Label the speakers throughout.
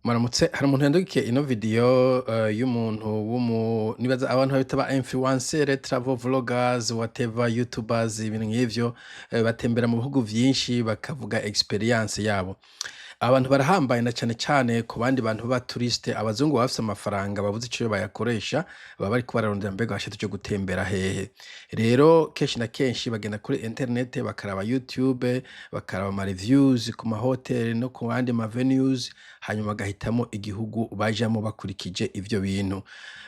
Speaker 1: Muramutse, hari umuntu yandukiye ino video y'umuntu w'umu nibaza abantu babita ba influencer, travel vloggers, whatever, youtubers, ibintu nk'ivyo, batembera mu bihugu vyinshi bakavuga experience yabo. Abantu barahambaye na cane cane ku bandi bantu b'aba touriste, abazungu baba bafise amafaranga babuze ico bayakoresha, baba bariko bararondera mbega basha tuje gutembera hehe. Rero kenshi na kenshi bagenda kuri internet bakaraba YouTube, bakaraba ama reviews ku mahoteli no ku yandi ma venues, hanyuma bagahitamo igihugu bajamwo bakurikije ivyo bintu.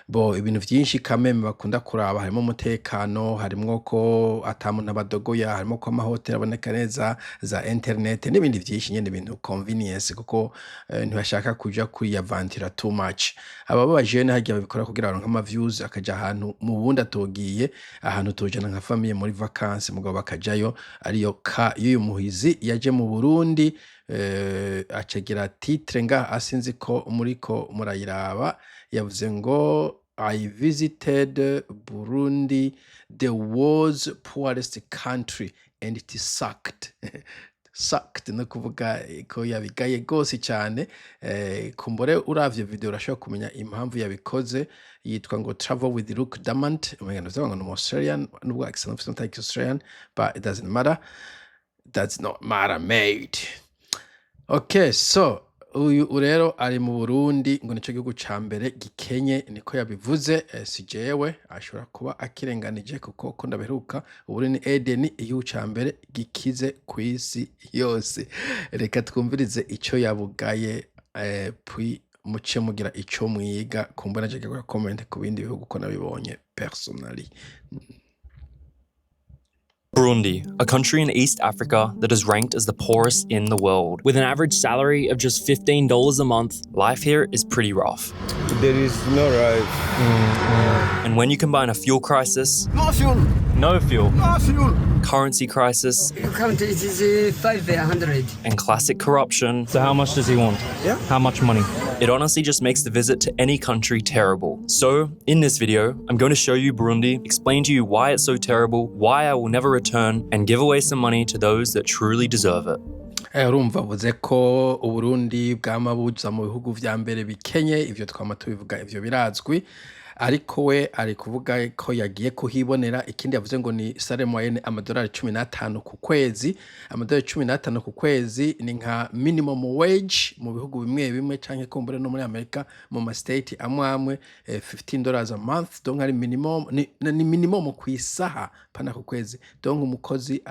Speaker 1: Bo ibintu vyinshi kameme bakunda kuraba harimwo umutekano, harimwo ko ata muntu abadogoya, harimwo ko amahoteli aboneka neza, za internet n'ibindi vyinshi nyene, ibintu convenience, kuko ntibashaka kuja kwiyavantura too much. Aba b'aba jeune harya babikora kugira baronke ama views, akaja ahantu mu bundi atogiye, ahantu utojana nka famille muri vacances, mugabo bakajayo. Ariyo ka y'uyu muhizi yaje mu Burundi, acagira titre ngaha, sinzi ko muriko murayiraba, yavuze ngo "I visited Burundi, the world's poorest country, and it sucked." Sucked no kuvuga ko yabigaye gose cane. Kumbure uravye video urashobora kumenya impamvu yabikoze. Yitwa ngo Travel with Luke Damant, umenga ndavuga ngo ni umu Australian, nubwo accent afise not like Australian, but it doesn't matter, does not matter, mate. Okay, so uyu rero ari mu Burundi, ngo nico gihugu ca mbere gikenye, niko yabivuze, si jewe, ashobora kuba akirenganije, kuko ko ndabiheruka Uburundi ni Eden, igihugu ca mbere gikize kw'isi yose. Reka twumvirize ico yabugaye, puis muce mugira ico mwiga, kumbura naje gukora comment ku bindi bihugu ko nabibonye personally.
Speaker 2: Burundi, a country in East Africa that is ranked as the poorest in the world. With an average salary of just $15 a month, life here is pretty rough.
Speaker 3: There is no rice.
Speaker 2: And when you combine a fuel crisis,
Speaker 4: No fuel.
Speaker 2: No fuel,
Speaker 4: No fuel.
Speaker 2: Currency crisis,
Speaker 5: You count, it is 500.
Speaker 2: And classic corruption,
Speaker 6: So how much does he want?
Speaker 3: Yeah.
Speaker 6: How much money?
Speaker 2: It honestly just makes the visit to any country terrible. So, in this video, I'm going to show you Burundi, explain to you why it's so terrible, why I will never return, and give away some money to those that truly deserve it.
Speaker 1: Urumva avuze ko Uburundi bwama buza mu bihugu vya mbere bikenye, ivyo twama tubivuga, ivyo birazwi, ariko we ari kuvuga ko yagiye kuhibonera. Ikindi yavuze ngo ni salaire moyenne amadolari 15 ku kwezi. Amadolari 15 ku kwezi ni nka minimum wage mu bihugu bimwe bimwe, canke kumbure no muri Amerika mu ma state amwe amwe, $15 a month, donc ari minimum, ni minimum ku isaha, pana ku kwezi. Donc umukozi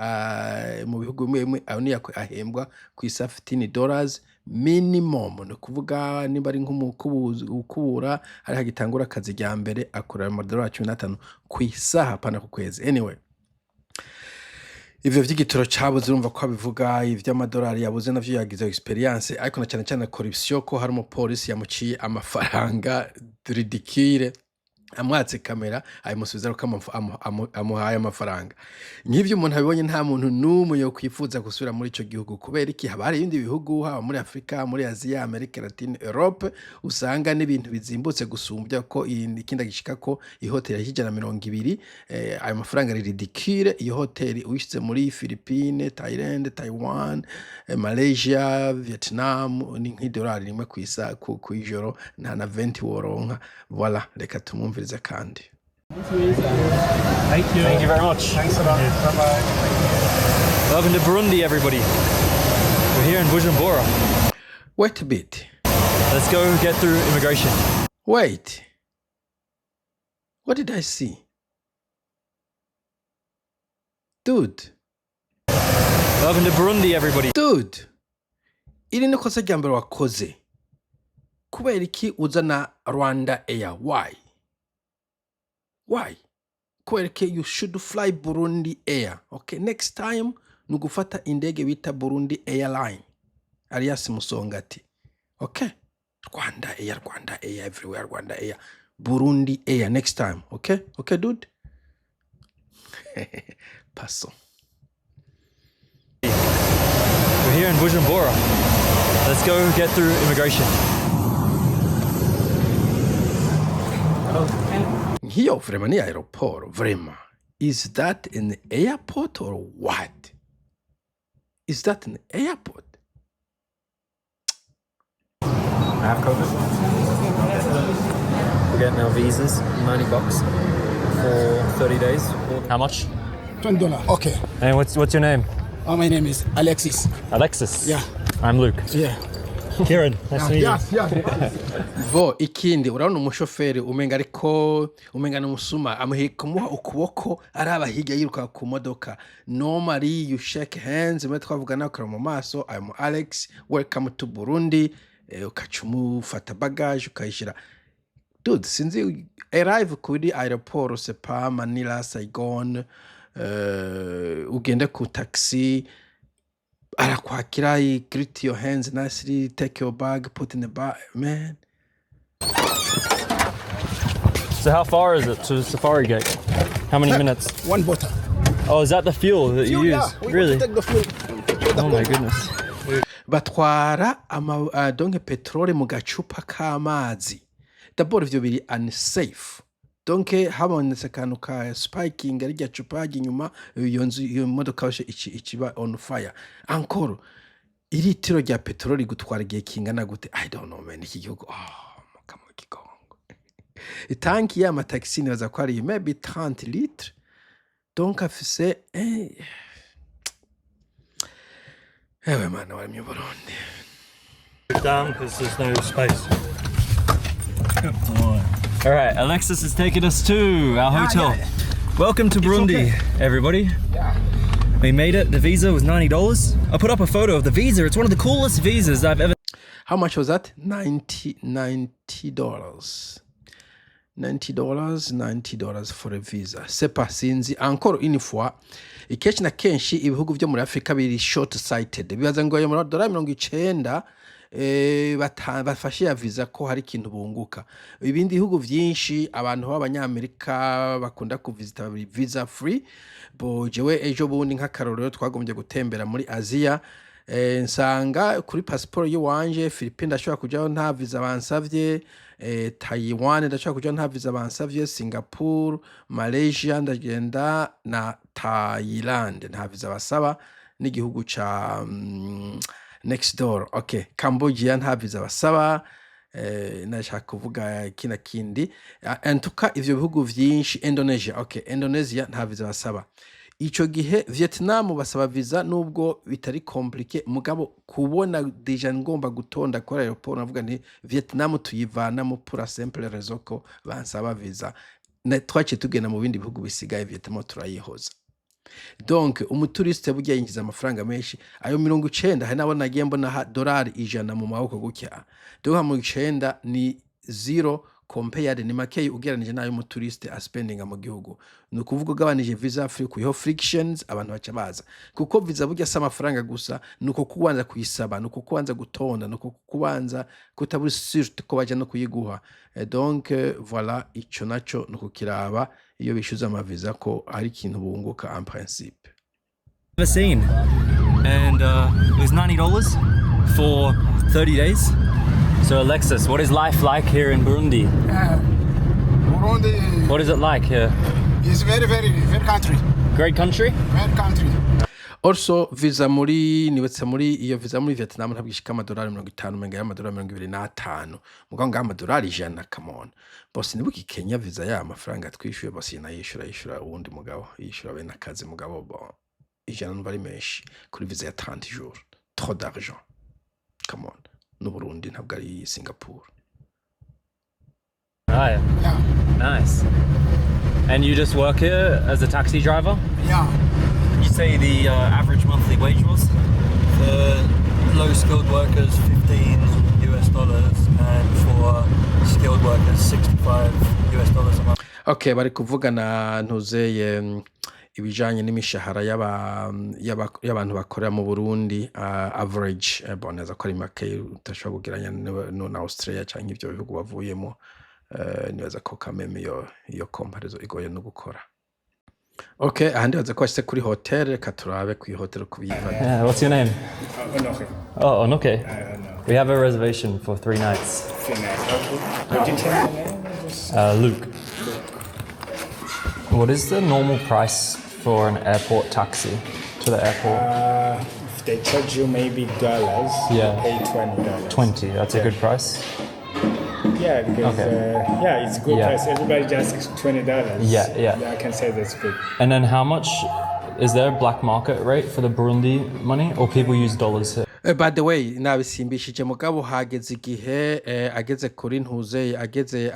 Speaker 1: mu bihugu bimwe bimwe aho niyo ahembwa ku isaha $15 minimum. Ni ukuvuga niba ari nk'umukubuzi ukubura ari hagitangura akazi rya mbere, akorera amadolari 15 ku isaha, pana ku kwezi. Anyway, ivyo vy'igitoro cabuze urumva ko abivuga, ivy'amadolari yabuze navyo yagize experience, ariko na cane cane corruption, ko hari umupolisi yamuciye amafaranga ridicule, amwatse kamera ayimusubiza aruko amuhaye amafaranga. Nk'ivyo umuntu abibonye, nta muntu n'umwe yokwifuza gusubira muri ico gihugu. Kubera iki? Haba hari ibindi bihugu, haba muri Afrika, muri Aziya, Amerika Latine, Europe, usanga n'ibintu bizimbutse gusumbya ko ikindi gishikako ihoteli y'120, ayo mafaranga ari ridicule. Iyo hoteli uyishize muri Philippines, Thailand, Taiwan, Malaysia, Vietnam, ni nk'idolari rimwe kw'isa kw'ijoro, nta na 20 woronka. Voilà, reka tumwumvirize kandi.
Speaker 6: Thank you. Thank you very much.
Speaker 7: Thanks a lot. Bye bye.
Speaker 6: Welcome to Burundi, everybody. We're here in Bujumbura.
Speaker 1: Wait a bit.
Speaker 6: Let's go get through immigration.
Speaker 1: Wait, what did I see, dude?
Speaker 6: Welcome to Burundi, everybody.
Speaker 1: Dude, iri ni kosa rya mbere wakoze. Kubera iki uzana Rwanda Air? Why? Kubera iki? You should fly Burundi Air. Okay, next time ni ugufata indege bita Burundi Airline, alias Musongati. Okay, Rwanda Air, Rwanda Air everywhere, Rwanda Air. Burundi Air next time. Okay, dude. Passons.
Speaker 6: We're here in Bujumbura. Let's go get through immigration.
Speaker 1: Nk'iyo vraiment ni aéroport? Vraiment, is that an airport or what? Is that an airport?
Speaker 6: I have COVID. We're getting our visas, $90 for 30 days. How much?
Speaker 4: $20. Okay.
Speaker 6: And what's your name?
Speaker 4: Oh, my name is Alexis.
Speaker 6: Alexis.
Speaker 4: Yeah.
Speaker 6: I'm Luke.
Speaker 4: Yeah.
Speaker 6: Kieran, nice to meet you.
Speaker 4: Yes.
Speaker 1: Bo ikindi urabona umushoferi umenga, ariko umenga ni umusuma, amuhe kumuha ukuboko, araba hirya, yiruka ku modoka. Normally you shake hands, mwe twavugana ukara mu maso, "I'm Alex, welcome to Burundi." Ukaca umufata bagage ukayishyira. Dude, sinzi, arrive kuri aéroport, c'est pas Manila, Saigon, ugende ku taxi, arakwakira, he greet your hands nicely, take your bag, put in the bag, man.
Speaker 6: So how far is it to the Safari Gate? How many minutes?
Speaker 4: One bottle.
Speaker 6: Oh, is that the fuel that you
Speaker 4: Fuel,
Speaker 6: use?
Speaker 4: yeah. We
Speaker 6: Really?
Speaker 4: want to take the fuel.
Speaker 6: Oh my goodness.
Speaker 1: Batwara ama donc petrole mu gacupa k'amazi. D'abord ivyo biri unsafe, donc habonetse akantu ka spiking, arirya cupa hajya inyuma, iyo nzu, iyo modoka yose ikiba on fire. Encore iritiro rya peteroli gutwara igihe kingana gute? I don't know, man. Iki gihugu, oh, mukama w'ikigongo. Itanki y'amatagisi nibaza ko ari maybe 30 litres, donc afise ewe Mana waremye Burundi.
Speaker 7: Down because there's no space.
Speaker 6: All right, Alexis has taken us to our hotel. Welcome to Burundi, everybody. We made it. The visa was $90. I put up a photo of the visa. It's one of the coolest visas I've ever
Speaker 1: How much was that? 90, $90. $90, $90 for a visa. C'est pas, sinzi, encore une fois, kenshi na kenshi ibihugu byo muri Afrika biri short sighted. Bibaza ngo ayo madolari 90 bafashe ya visa ko hari ikintu bunguka. Ibindi bihugu vyinshi, abantu b'abanyamerika bakunda kuvisita, babiri visa free. Bo jewe ejo bundi nk'akarorero twagombye gutembera muri Aziya, nsanga kuri pasiporo y'iwanje Philippines ndashobora kujayo nta visa bansavye, Taiwan ndashobora kujayo nta visa bansavye, Singapore, Malaysia ndagenda, na Thailand nta visa basaba, n'igihugu ca next door, okay, Cambodia nta visa basaba. Nashaka kuvuga kina kindi. En tout cas ivyo bihugu vyinshi, Indonesia, okay, Indonesia nta visa basaba. Ico gihe Vietnam basaba visa nubwo bitari compliqué, mugabo kubona déjà ngomba gutonda kuri aéroport, navuga nti Vietnam tuyivanamo pour simple raison ko bansaba visa. Twaciye tugenda mu bindi bihugu bisigaye, Vietnam turayihoza. Donc umuturiste burya yinjiza amafaranga menshi. Ayo 90, hari nabo nagiye mbona dolari 100 mu maboko gutya. Donc nka 90 ni zero compared, ni makeyi ugereranije n'ayo umuturiste aspendinga mu gihugu. Ni ukuvuga ugabanije visa free, kuyiho frictions, abantu baca baza, kuko visa burya si amafaranga gusa, ni uko kubanza kuyisaba, ni uko kubanza gutonda, ni uko kubanza kutabura surtout ko baja no kuyiguha. Donc voilà, ico naco ni ukukiraba iyo bishyuza amaviza ko ari ikintu bunguka en principe.
Speaker 6: Ever seen. And it was $90 for 30 days. So Alexis, what is life like here in Burundi?
Speaker 4: Burundi
Speaker 6: What is it like here?
Speaker 4: Is very, very, very country.
Speaker 6: Great country?
Speaker 4: Very country.
Speaker 1: Also visa muri, nibutse muri iyo visa muri Vietnam ntabwo ishika amadolari 50, umenga y'amadolari 25, mugabo ngaho amadolari 100, come on. Bose nibuka Kenya visa ya amafaranga twishyuye, bose nayishura, yishura uwundi mugabo, yishura bene akazi, mugabo bon, 100 numva ari menshi kuri visa ya 30 jours. Trop d'argent, come on. N'Uburundi ntabwo ari Singapore.
Speaker 6: Right.
Speaker 4: Yeah.
Speaker 6: Nice. And you just work here as a taxi driver?
Speaker 4: Yeah.
Speaker 6: You say the average monthly wage was?
Speaker 7: For low skilled workers, 15 US dollars, and for skilled workers, 65 US dollars a month.
Speaker 1: Okay, bari kuvugana ntuzeye ibijanye n'imishahara y'abantu bakorera mu Burundi, average. Bon, neza ko ari make utashobora kugereranya na Australia canke ivyo bihugu bavuyemo. Nibaza ko kameme iyo comparaison igoye no gukora. Okay, ahandi baza ko bashitse kuri hotel, reka turabe kuri hotel uko biyifata.
Speaker 6: Yeah, what's your name?
Speaker 8: Onoke.
Speaker 6: Oh, Onoke.
Speaker 8: No.
Speaker 6: We have a reservation for 3 nights.
Speaker 8: 3 nights. Okay. Could you tell me the name? Just
Speaker 6: Luke. What is the normal price for an airport taxi to the airport?
Speaker 8: If they charge you maybe dollars, you pay $20.
Speaker 6: 20. That's a good price.
Speaker 8: Yeah, because yeah, it's good price. Everybody just $20. Yeah. I can say that's good.
Speaker 6: And then how much is there a black market rate for the Burundi money, or people use dollars here?
Speaker 1: By the way, nabisimbishije, mugabo hageze igihe ageze kuri ntuze, ageze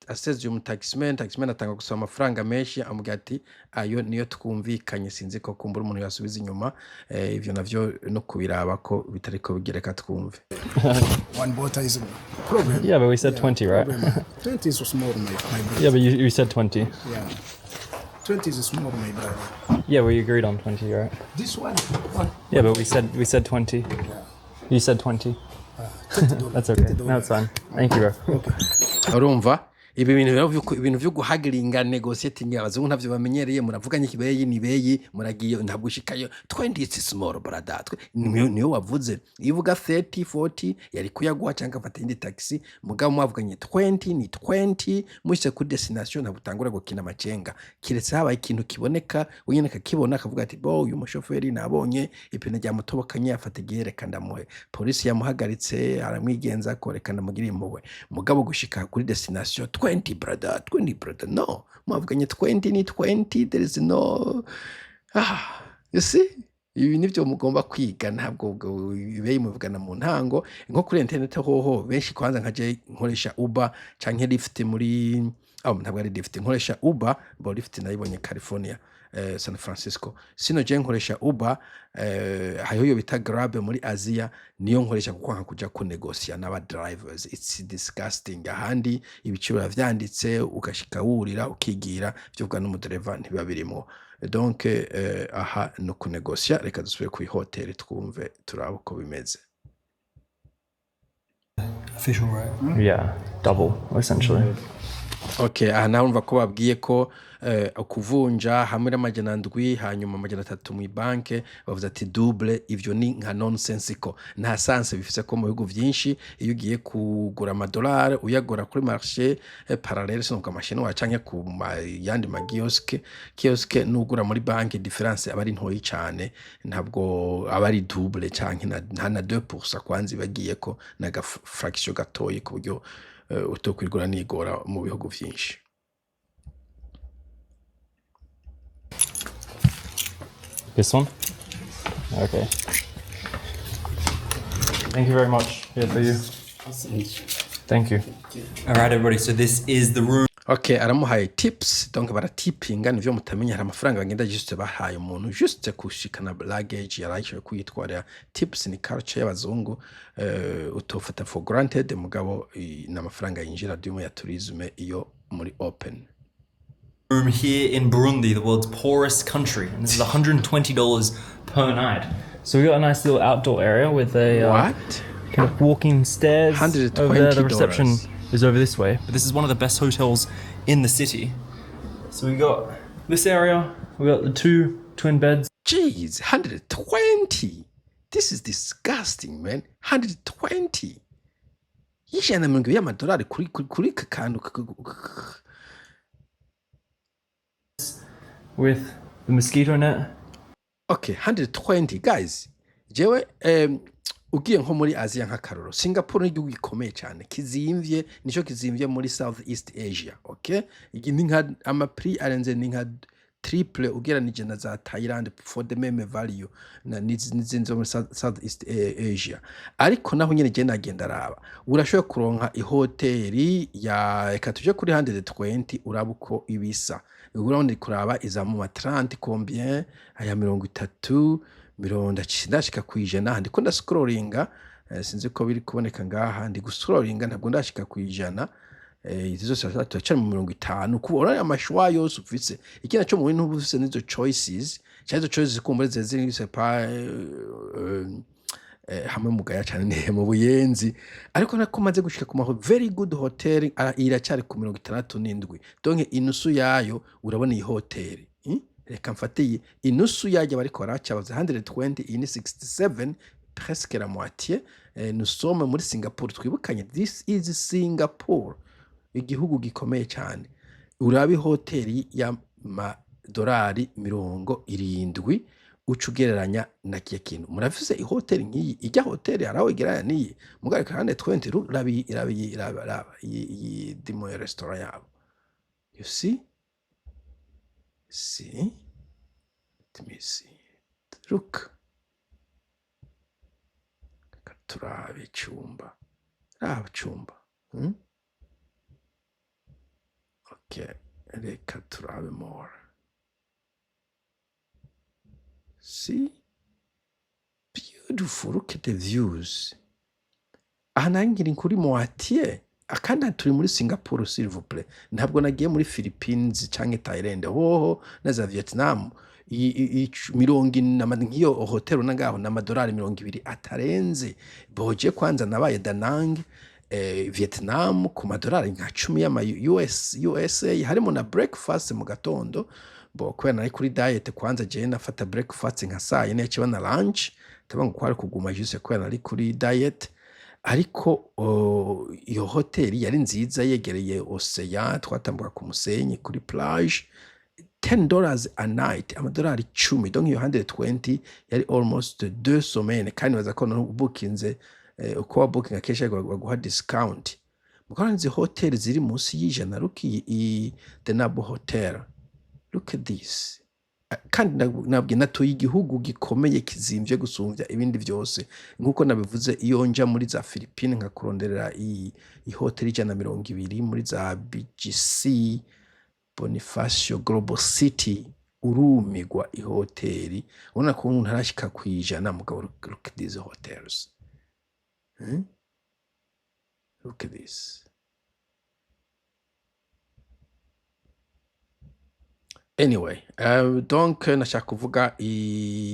Speaker 1: asezeye umu taximan, taximan atanga gusaba amafaranga menshi, amubwira ati ayo niyo twumvikanye. Sinzi ko kumbura umuntu yasubiza inyuma, ivyo navyo no kubiraba ko bitariko bigereka, twumve.
Speaker 4: One bottle is a problem.
Speaker 6: Yeah, but we said 20, right?
Speaker 4: Problem. 20 is small, my brother.
Speaker 6: Yeah, but you said 20.
Speaker 4: Yeah. 20 is small, my brother.
Speaker 6: Yeah, we agreed on 20, right?
Speaker 4: This one, one.
Speaker 6: Yeah, but we said 20. You said 20.
Speaker 4: $20.
Speaker 6: That's okay.
Speaker 4: $20.
Speaker 6: No, it's fine. Thank you, bro.
Speaker 1: Urumva ibi bintu rero ibintu vyo guhagiringa, negotiating, abazungu ntavyo bamenyereye. Muravuganye ikibeyi ni beyi, muragiye, ntabwo ushikayo. 20 it's small, brother. Niyo wavuze. Iyo uvuga 30, 40 yari kuyaguha cyangwa afata indi taxi. Mugabo mwavuganye 20 ni 20. Mushyize kuri destination, ntabwo utangura gukina amacenga, kiretse habaye ikintu kiboneka, wenyine akakibona, akavuga ati bo uyu mushoferi nabonye ipine ryamutobokanye, afata igihe, reka ndamuhe. Polisi yamuhagaritse, aramwigenza ko, reka ndamugire impuhwe. Mugabo gushika kuri destination, 20 brother, 20 brother, no. Mwavuganye 20 ni 20. There is no, ah, you see, ibi nibyo mugomba kwiga. Ntabwo ubwo ibeyi muvugana mu ntango nko kuri internet hoho. Benshi kwanza nka je nkoresha Uber canke Lyft muri, oh, ntabwo ari Lyft, nkoresha Uber bo. Lyft nayibonye California, San Francisco. Sino je nkoresha Uber, hariho iyo bita Grab muri Asia, niyo nkoresha kuko nka kuja kunegosia n'aba drivers, it's disgusting. Ahandi ibiciro biba vyanditse, ugashika wurira ukigira ivyo uvuga n'umudereva ntibiba birimo. Donc aha no kunegosia. Reka dusubire kuri hoteli twumve, turabe uko bimeze.
Speaker 7: Official rate.
Speaker 6: Yeah, double essentially.
Speaker 1: Okay, aha nawe urumva ko babwiye ko kuvunja hamwe n'700, hanyuma 300 mu banke, bavuze ati double. Ivyo ni nka nonsense, ko nta sens bifise, ko mu bihugu vyinshi iyo ugiye kugura amadolari uyagura kuri marché parallèle, sino ku mashinwa canke ku yandi ma kiosque, n'ugura muri banke, différence aba ari ntoyi cane. Ntabwo aba ari double canke nta na 2% kwanza ibagiye ko n'aga fraction gatoyi, ku buryo utokwigura nigora mu bihugu vyinshi.
Speaker 6: This one? Okay. Thank you very much. Here for you. Thank you.
Speaker 2: All right, everybody. So this is the room.
Speaker 1: Okay, aramuhaye tips, donc baratipinga. Nivyo mutamenya, hari amafaranga bagenda juste bahaye umuntu juste kushikana luggage yarayishoboye kuyitwarira. Tips ni culture y'abazungu, utofata for granted, mugabo ni amafaranga yinjira dimo ya tourisme iyo muri open.
Speaker 2: Room here in Burundi, the world's poorest country, and this is $120 per night.
Speaker 6: So we got a nice little outdoor area with a
Speaker 1: What?
Speaker 6: Kind of walking stairs over there. The reception
Speaker 1: $120.
Speaker 6: Is over this way.
Speaker 2: But this is one of the best hotels in the city.
Speaker 6: So we got this area. We got the two twin beds.
Speaker 1: Jeez, 120. This is disgusting, man. 120, 120 y'amadolari kuri aka kantu.
Speaker 6: With the mosquito net.
Speaker 1: Okay, 120, guys. Jewe ugiye nko muri Asia, nk'akaroro Singapore ni igihugu gikomeye cyane, kizimvye, nico kizimvye muri South East Asia. Okay, iki ni nka ama prix arenze, ni nka triple ugeranije na za Thailand for the même value na n'izindi zo muri South East Asia. Ariko naho nyene je nagenda araba, urashoboye kuronka ihoteli ya, reka tuje kuri 120 uraba uko ibisa. Urabona kuraba iza mu ma 30 combien, aya 30, mirongo, ndashika ku 100. Ndiko ndascrollinga, sinzi ko biri kuboneka ngaha. Ndi guscrollinga, ntabwo ndashika ku 100. Izi zose turacari mu 50. Kuba urabona ama choix yose ufise, iki naco mu bintu uba ufise nizo choices, canke izo choices kumbure ziri c'est pas hamwe mugaya cane ni mu Buyenzi. Ariko nako maze gushika ku ma very good hotel, iracyari ku 67. Donc inusu yayo, urabona iyi hoteli? Reka mfate iyi inusu yayo bariko baraca bavuze 120, iyi ni 67, presque la moitié. Nous sommes muri Singapore, twibukanye, this is Singapore, igihugu gikomeye cyane. Uraba ihoteli y'amadolari 70. Uca ugereranya na kiya kintu. Murafise ihoteli nk'iyi, irya hoteli hari aho igereranya n'iyi? Mugabo kandi 20, raba iyi, raba iyi, raba, raba iyi dimo ya restaurant yabo. You see, see, let me see, look. Reka turabe icumba, raba icumba, Okay, reka turabe more. See, beautiful. Look at the views. Aha nanjye kuri moitié, akandi turi muri Singapore, s'il vous plaît. Ntabwo nagiye muri Philippines canke Thailand hoho na za Vietnam. 40 nk'iyo hotel na ngaho n'amadolari 20 atarenze boje. Kwanza nabaye Danang, Vietnam, ku madolari nka 10 y'ama US, USA, harimo na breakfast mu gatondo. Bo kubera nari kuri diet, kwanza jewe nafata breakfast nka saa 4, yaciba na lunch, tabango kwari kuguma juste kubera nari kuri diet. Ariko iyo hoteli yari nziza, yegereye ocean, twatambuka ku musenyi kuri plage. $10 a night, amadolari 10. Donc iyo 120 yari almost 2 semaines. Kandi baza ko noneho ubukinze, uko wabukinga kenshi baguha discount. Mukabona izi hoteli ziri munsi y'ijana. Look, iyi The Nabo Hotel, look at this. Kandi nabwiye natuye igihugu gikomeye kizimvye gusumvya ibindi vyose. Nkuko nabivuze, iyo nja muri za Philippines nkakuronderera iyi hoteli 120 muri za BGC, Bonifacio Global City, urumigwa. Ihoteli ubona ko umuntu arashika kwijana. Mugabo look at these hotels, hmm? Look at this. Anyway, donc nashaka kuvuga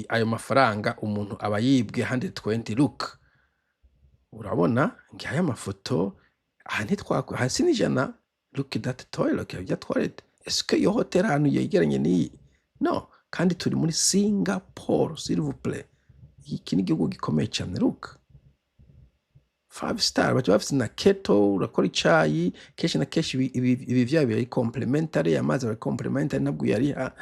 Speaker 1: ayo mafaranga umuntu aba yibwe 120. Look, urabona ngaya mafoto aha, ntitwakwe hasi n'ijana. Look at that toilet, ya toilet. Est-ce que iyo hotel ahantu yegeranye n'iyi? No, kandi turi muri Singapore, s'il vous plaît. Iki ni igihugu gikomeye cyane. Look, five star, baca bafite na kettle, urakora icayi. Kenshi na kenshi ibi vyabo biri complimentary, amazi ari complimentary, ntabwo uyariha,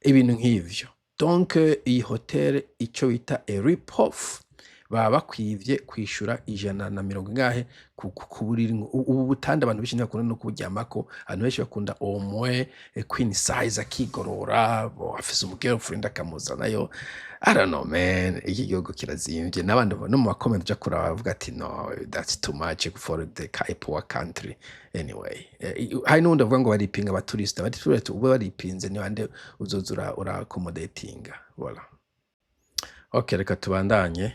Speaker 1: ibintu nk'ivyo. Donc iyi hotel ico bita a rip off, baba bakwivye kwishura 120 ingahe ku buriri. Ubu butanda abantu benshi ntibakunda no kuburyamako. Abantu benshi bakunda au moins queen size, akigorora bo afise umu girlfriend akamuzanayo. I don't know, man, iki gihugu kirazimvye. N'abandi no mu ma comment uja kuraba bavuga ati: "No, that's too much for the poor country." Anyway, hari n'uwundi avuga ngo baripinga abaturiste. Abaturiste ube baripinze ni bande uzoza ura accommodatinga? Voilà, okay, reka tubandanye.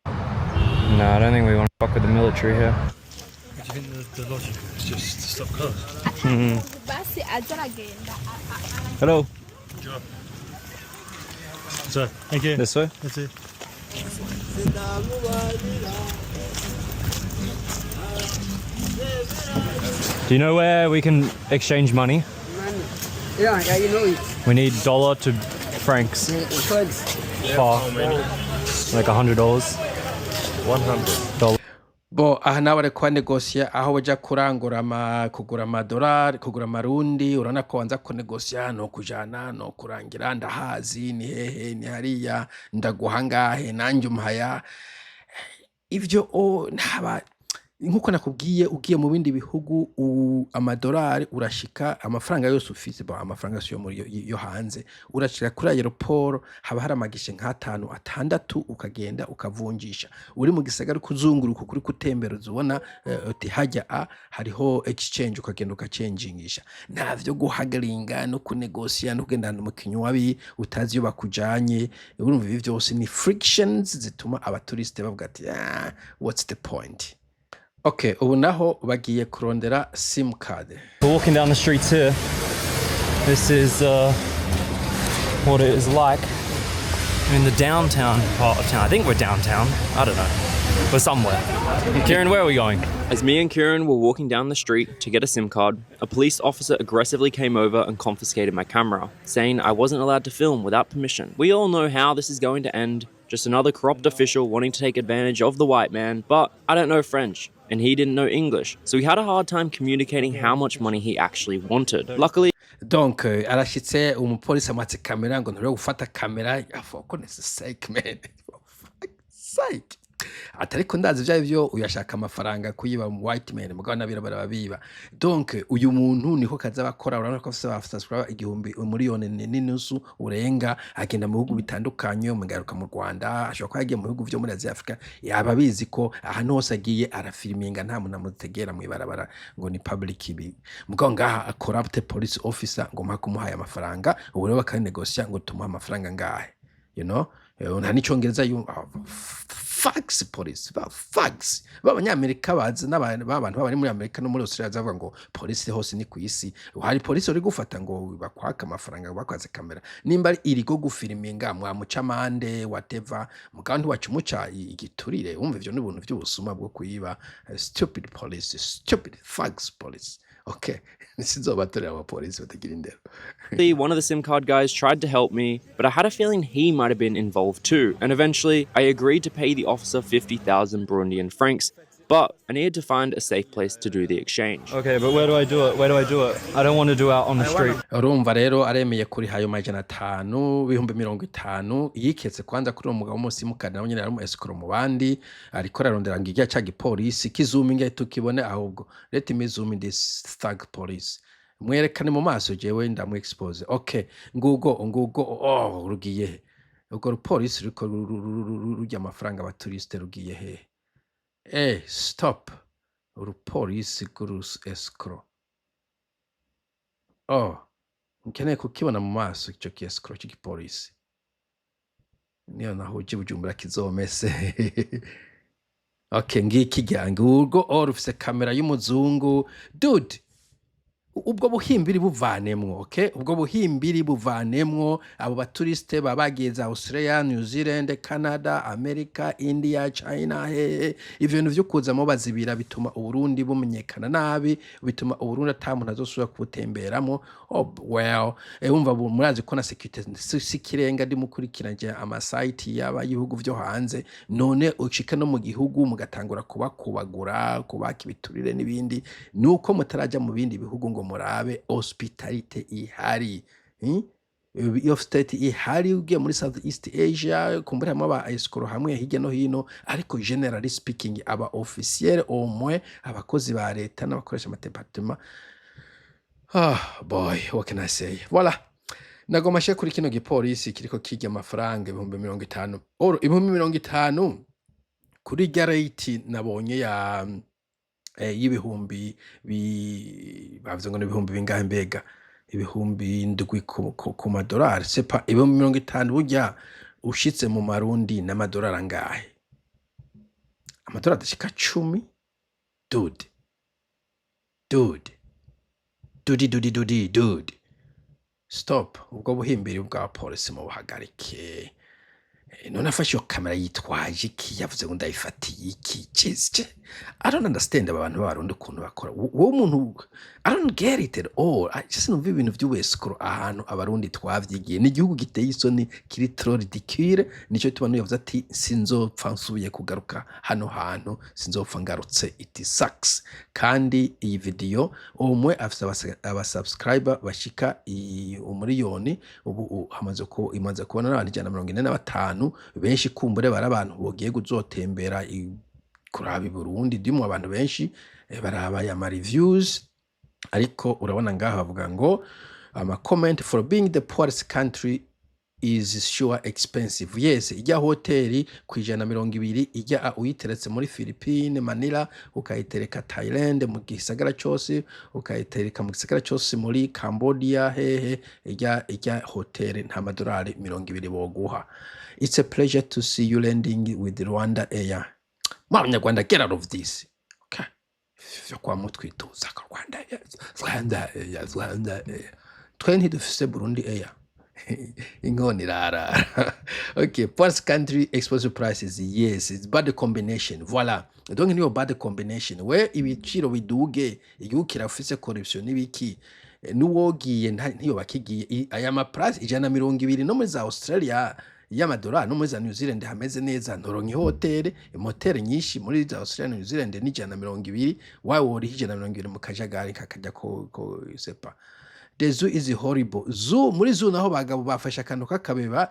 Speaker 6: No, I don't think we want to fuck with the military here.
Speaker 7: Do you think the logic is just to stop cars?
Speaker 9: Basi aza aragenda.
Speaker 6: Hello.
Speaker 7: So, thank you.
Speaker 6: This way?
Speaker 7: That's it.
Speaker 6: Do you know where we can exchange money?
Speaker 5: Money. Yeah, you know it.
Speaker 6: We need dollar to francs.
Speaker 5: Francs.
Speaker 6: Far. Like $100.
Speaker 3: 100.
Speaker 1: Bo aha nawe ariko banegosiya aho baja kurangura ama kugura amadolari, kugura amarundi. Urabona ko banza kunegosiya: no kujana no kurangira, ndahazi ni hehe, ni hariya, ndaguha ngahe, nanjye umpaya ivyo. O ntaba nkuko nakubwiye, ugiye mu bindi bihugu, amadolari urashika, amafaranga yose ufise, bon, amafaranga yose yo muri yo hanze, urashika kuri aéroport, haba hari amagishe nk'atanu, atandatu, ukagenda ukavunjisha. Uri mu gisagara kuzunguruka, kuri kutembera, uzubona uti hajya a hariho exchange, ukagenda ugacenjingisha. Nta vyo guhagaringa no kunegosiya no kugenda ahantu mu kinywabi utazi iyo bakujanye. Urumva ibi vyose ni frictions zituma abaturiste bavuga ati: "Ah, what's the point?" Okay, ubu naho bagiye kurondera sim card.
Speaker 6: We're walking down the streets here. This is what it is like in the downtown part of town. I think we're downtown. I don't know. We're somewhere. Kieran, where are we going?
Speaker 2: As me and Kieran were walking down the street to get a SIM card, a police officer aggressively came over and confiscated my camera, saying I wasn't allowed to film without permission. We all know how this is going to end. Just another corrupt official wanting to take advantage of the white man, but I don't know French, and he didn't know English, so we had a hard time communicating how much money he actually wanted. Luckily,
Speaker 1: Donc arashitse, umupolisi amuhatse kamera ngo nturebe gufata kamera. For goodness sake, man, for fuck's sake. Ati ariko ndazi ivyo arivyo, uyashaka amafaranga kuyiba mu white man, mugabo n'abirabura babiba. Donc uyu muntu niko kaza bakora. Urabona ko afise aba subscriber igihumbi umuriyoni n'inusu urenga. Agenda mu bihugu bitandukanye, umugaruka mu Rwanda, ashobora kuba yagiye mu bihugu vyo muri Asia, Afrika, yaba abizi ko ahantu hose agiye arafilminga, nta muntu amutegera mw'ibarabara ngo ni public ibi. Mugabo ngaha corrupt police officer ngo mpaka umuhaye amafaranga. Ubu rero bakanegosia ngo tumuhe amafaranga ngahe. Nta n'icongereza yumva. Fucks police ba fucks b'abanyamerika bazi n'abantu b'abantu baba bari muri Amerika no muri Australia, bavuga ngo polisi hose ni ku isi. Hari polisi uri gufata ngo bakwaka amafaranga ngo bakwaze kamera, nimba ari irigo gufilminga, mwamuca amande, whatever, mugabo ntiwaca umuca igiturire. Wumva ivyo ni ibintu vy'ubusuma bwo kuyiba. Stupid police, stupid fucks police. Okay, sinzobatorera abapolisi batagira indero.
Speaker 2: One of the SIM card guys tried to help me, but I had a feeling he might have been involved too. And eventually, I agreed to pay the officer 50,000 Burundian francs, but I needed to find a safe place to do the exchange.
Speaker 6: Okay, but where do I do it? Where do I do it? I don't want to do out on the street.
Speaker 1: Urumva rero aremeye kuriha ayo 500 50,000. Yiketse kwanza kuri uwo mugabo w'umusimukadi, nawe nyene yari umu escroc mu bandi. Ariko ararondera ngo irya ca gipolisi kizuminge tukibone. Ahubwo let me zoom in this thug police, mwerekane mu maso, jewe ndamu expose. Okay, ngugo ngugo. Oh, rugiye he urwo rupolisi ruriko rurya amafaranga abaturiste? Rugiye hehe? Stop, urupolisi rw'uru escroc. Oh, nkeneye kukibona mu maso ico ki escroc c'igipolisi. Niyo nahuje Bujumbura kizomese. Okay, ngiki rya ngurwo. Oh, rufise kamera y'umuzungu. Dude, ubwo buhimbiri buvanemwo. Okay, ubwo buhimbiri buvanemwo. Abo baturiste baba bagiye za Australia, New Zealand, Canada, America, India, China, hehe. Ivyo bintu vyo kuzamo bazibira bituma Uburundi bumenyekana nabi, bituma Uburundi ata muntu azosubira kubutemberamo. Oh well, wumva murazi ko na security si ikirenga. Ndi mukurikiranje amasite yaba y'ibihugu vyo hanze, none ushika no mu gihugu mugatangura kubakubagura, kubaka ibiturire n'ibindi, nuko mutaraja mu bindi bihugu ngo murabe hospitality ihari. Iyo state ihari ugiye muri South East Asia, kumbura harimo aba escroc hamwe hirya no hino, ariko generally speaking, aba officiel, au moins abakozi ba leta n'abakoresha amadepartement. Ah boy, what can I say? Voilà, nagoma she kuri kino gipolisi kiriko kirya amafaranga 50,000 oro, 50,000 kuri rya rate nabonye ya y'ibihumbi bavuze ngo ni ibihumbi bingahe mbega? 7,000 ku madolari sepa 50,000. Burya ushitse mu marundi n'amadolari angahe? Amadolari adashika 10. Dude, dude, dudi dudi dudi, dude, stop. Ubwo buhimbiri bwa polisi mubuhagarike. None afashe iyo kamera yitwaje iki? Yavuze ngo ndayifatiye iki? Jeez, I don't understand aba bantu b'abarundi ukuntu bakora. Wowe umuntu, I don't get it at all. I just numva ibintu vy'ubu escroc ahantu abarundi twavyigiye. Ni igihugu giteye isoni, kiri trop ridicule. Nico gituma n'uyu yavuze ati sinzopfa nsubiye kugaruka hano hantu, sinzopfa ngarutse. It sucks. Kandi iyi video umwe afise aba subscriber bashika umuriyoni ubu, hamaze ku imaze kubona n'abantu 145 benshi. Kumbure bari abantu bogiye kuzotembera kuraba i Burundi, ndimwo abantu benshi baraba aya ma reviews. Ariko urabona ngaha bavuga ngo ama comment: "For being the poorest country is sure expensive." Yes, ijya hoteli ku 120 ijya uyiteretse muri Philippines Manila, ukayitereka Thailand mu gisagara cyose, ukayitereka mu gisagara cyose muri Cambodia, hehe, ijya hoteli nta madolari 20 boguha. "It's a pleasure to see you landing with Rwanda Air." Mwa abanyarwanda, get out of this. Okay, vyo kwa mutwituza ko Rwanda Air, Rwanda Air, Rwanda Air. Twe ntidufise Burundi Air. Inkoni irarara. Okay, poorest country, expensive prices. Yes, it's bad combination. Voilà, donc niyo bad combination. We ibiciro biduge, igihugu kirafise corruption n'ibiki. N'uwogiye ntiyo bakigiye. Aya ma price 120 no muri za Australia y'amadolari, no muri za New Zealand hameze neza, ntoronka ihoteli, imoteri nyinshi muri za Australia na New Zealand ni 120. Wawe woriha 120 mu kajagari kakajya ko sepa. The zoo is horrible. Zoo, muri zoo naho bagabo bafashe akantu k'akabeba,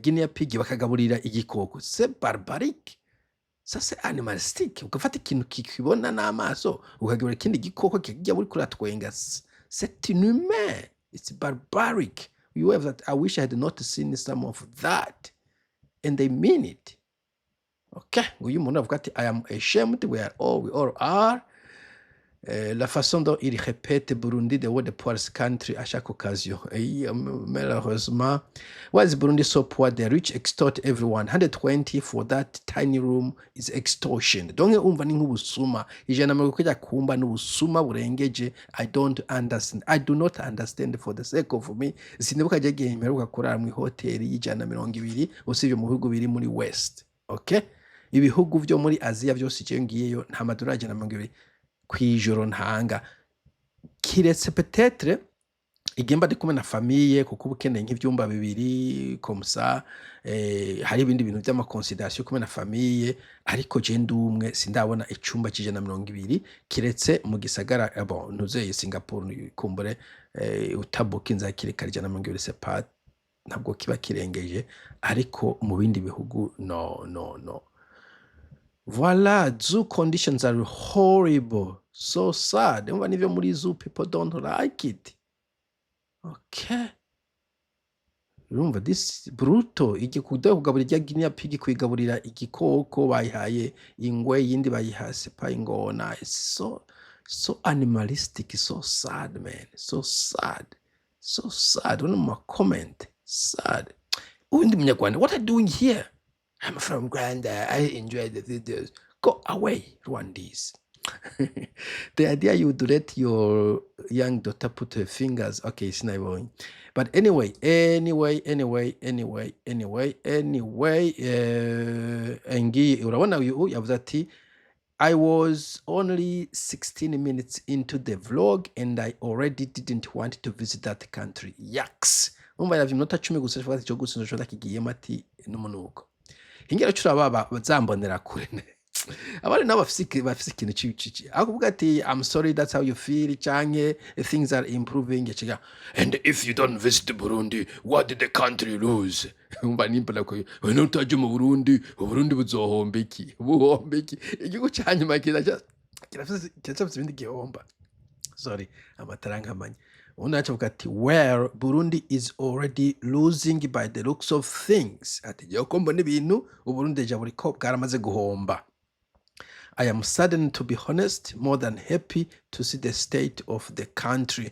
Speaker 1: guinea pig, bakagaburira igikoko. C'est barbarique. Ça, c'est animalistique. Ugafata ikintu kikibona n'amaso, ukagaburira ikindi gikoko kikirya, uriko uratwenga. C'est inhumain. It's barbaric. You have that. I wish I had not seen some of that. And they mean it. Okay, nguyu umuntu avuga ati: "I am ashamed." We all are. La façon dont il répète Burundi, the world poorest country, à chaque occasion. Et, malheureusement, why is Burundi so poor? The rich extort everyone. 120 for that tiny room is extortion. Donc umva, ni nk'ubusuma. 120 kujya kumba n'ubusuma burengeje. I don't understand. I do not understand for the sake of me. Sinibuka je gihe mperuka kurara mu hoteli y'120, usibye mu bihugu biri muri West. Okay? Ibihugu vyo muri Aziya vyose je ngiyeyo, nta madolari 120 kw'ijoro ntanga, kiretse peut-être igihe mba ndi kumwe na famille, kuko uba ukeneye nk'ivyumba bibiri comme ça, hari ibindi bintu vy'ama considération kumwe na famille. Ariko je ndi umwe, sindabona icumba c'120, kiretse mu gisagara, bon, ntuzeye Singapore kumbure, utabukinze hakiri kare, 120 c'est pas, ntabwo kiba kirengeje. Ariko mu bindi bihugu, no, no, no. Voila, zoo conditions are horrible. So sad. Umva, nivyo muri zoo people don't like it. Okay. Urumva this brutal, igi kuda kugaburira irya guinea pig, kuyigaburira igikoko, bayihaye ingwe, yindi bayiha sepa ingona. It's so so animalistic, so sad, man. So sad. So sad. Uno mu comment. Sad. Uwundi munyarwanda, what are you doing here? I'm from Rwanda. I enjoy the videos. Go away, Rwandese. The idea you would let your young daughter put her fingers. Okay, sinabibonye. But anyway, anyway, anyway, anyway, anyway, anyway, ngiye urabona uyu yavuze ati: "I was only 16 minutes into the vlog and I already didn't want to visit that country. Yaks." Umva, yavye iminota 10 gusa, avuga ati cyo gusa nzoshobora kigiyemo, ati n'umunuko. Hingera cura baba zambonera kure. Abandi nabo bafise ikintu aho kuvuga ati: "I'm sorry that's how you feel," canke "Things are improving," kiga: "And if you don't visit Burundi, what did the country lose?" Umva, nimbona ko we nutaje mu Burundi, Uburundi buzohomba iki? Buhomba iki? Igihugu ca nyuma kirafise ibindi gihomba. Sorry, amatara nkamanye. Ubundi yacu avuga ati: "Well, Burundi is already losing by the looks of things." Ati jewe ko mbona ibintu, Uburundi déjà buriko bwaramaze guhomba. I am saddened, to be honest, more than happy to see the state of the country.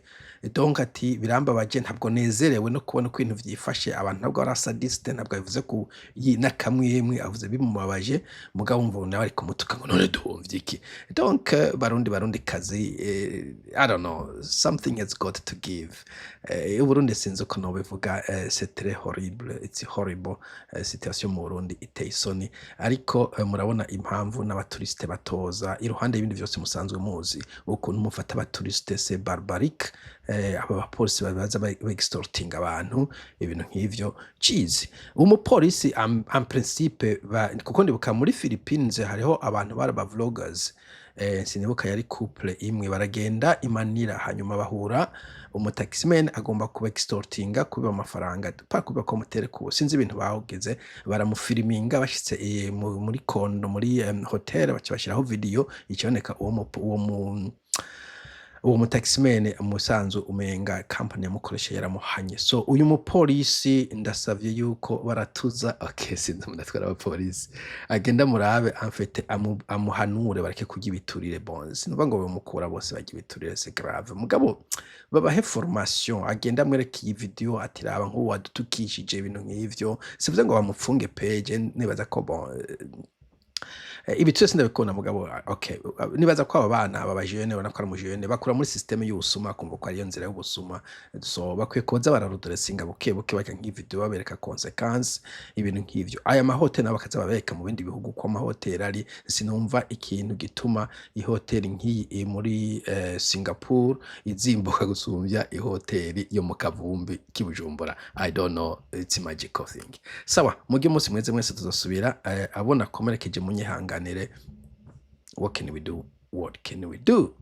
Speaker 1: Donc ati birambabaje, ntabwo nezerewe no kubona uko ibintu vyifashe. Abantu ntabwo ari sadiste, ntabwo abivuze ku n'akamwemwe, avuze bimubabaje. Mugabo wumva nawe ari kumutuka ngo none duhomvye iki? Donc Barundi, Barundi kazi, I don't know, something has got to give. Uburundi sinzi uko nobivuga, c'est très horrible, it's horrible. Situation mu Burundi iteye isoni, ariko murabona impamvu n'abaturiste batoza, iruhande y'ibindi vyose musanzwe muzi ukuntu mufata abaturiste, c'est barbarique. Aba bapolisi baza extorting abantu, ibintu nk'ivyo. Cheese umupolisi en principe kuko ndibuka muri Philippines hariho abantu bari aba vloggers, sinibuka, yari couple imwe, baragenda i Manila, hanyuma bahura umutaximan agomba kuba extortinga, kubiba amafaranga, pa kubiba ko mutere ku, sinzi ibintu bawugeze, baramufilminga. Bashitse muri kondo, muri hotel, baca bashiraho video ikiboneka uwo mutaximan musanzu umenga company yamukoresha yaramuhanye. So uyu mupolisi ndasavye yuko baratuza. Okay, sinzi umuntu abapolisi agenda murabe amfete amuhanure bareke kurya ibiturire. Bon, sinumva ngo bamukura bose barya ibiturire, c'est grave, mugabo babahe formation. Agenda amwereka iyi video, ati raba nk'ubu wadutukishije, ibintu nk'ivyo. Sivuze ngo bamupfunge page, nibaza ko bon, ibi twese ndabikunda, mugabo okay, nibaza ko aba bana, aba bajene, ubona ko ari umujene, bakura muri système y'ubusuma, kumva ko ariyo nzira y'ubusuma. So bakwiye kuza bararuderesinga buke buke, baka nk'iyi video babereka conséquence, ibintu nk'ivyo. Aya mahoteli nabo bakaza babereka mu bindi bihugu ko amahoteli ari, sinumva ikintu gituma ihoteli nk'iyi iri muri Singapore izimbuka gusumbya ihoteli yo mu Kavumbi k'i Bujumbura. I don't know, it's a magical thing. Sawa, muge umunsi mweze mwese, tuzosubira. Abona komerekeje munyihanganire. What can we do? What can we do?